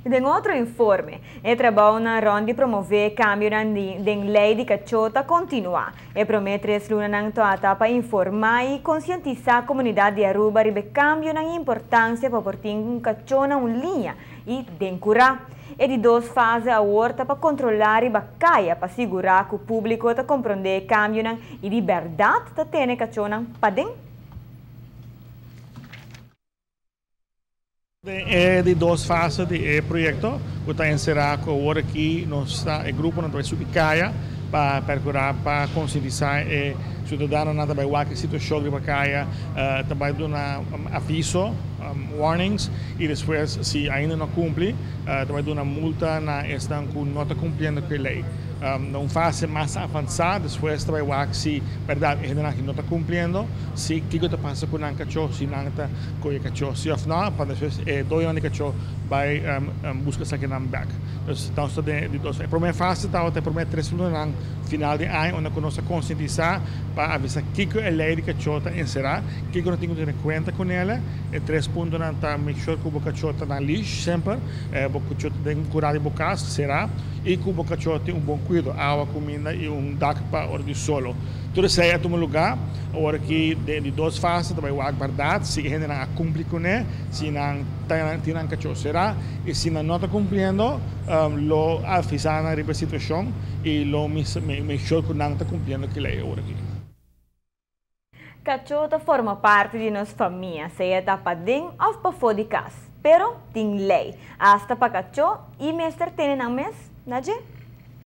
Den otro informe, e trabounan rond di promove cambionan den ley di cacho ta continua. E prome 3 lunanan ta pa informa y concientisa comunidad di Aruba riba cambionan y importancia pa por tin un cacho na un liña y den cura. E di 2 fase awor ta pa controla riba caya pa sigura cu publico ta comprende cambionan y di berdad ta tene cachonan paden. E di 2 fase di e proyecto, cu ta encera cu awor aki nos ta e grupo nan ta subi caya pa percura pa concientisa e ciudadano nan ta bay wak e situacion riba caya, ta bay duna aviso, warnings, y despues si ainda no cumpli, ta bay duna multa na esnan cu no ta cumpliendo cu e ley. Na un fase mas avanza, despues ta bay wak si berdad e hendenan aki no ta cumpliendo, si kico ta pasa cu nan cacho, si nan ta coge cacho, si of no, pa despues e doñonan di cacho bay busca saque nan back. Dus dan ta di dos. E prome fase ta e prome 3 lunanan final di aña, unda cu nos ta concientisa pa avisa kico e ley di cacho ta encera, kico nos tin cu tene cuenta cu nele. E 3 puntonan ta make sure cu bo cacho ta na leash semper, bo cacho ta den cura di bo cas, sera, y cu bo cacho tin un bon cuido, awa, cuminda y un dak pa ora di solo. Tur esey a tuma lugar, awor aki di 2 fase ta bay wak berdad, si e hendenan a cumpli cu ne, si nan tin nan cacho sera, y si nan no ta cumpliendo, lo avisa nan riba e situacion y lo make sure cu nan ta cumpliendo cu ley awor aki. Cacho ta forma parte di nos famia, sea ta paden of pafo di cas. Pero tin ley, hasta pa cacho y mester tene nan mes, na dje?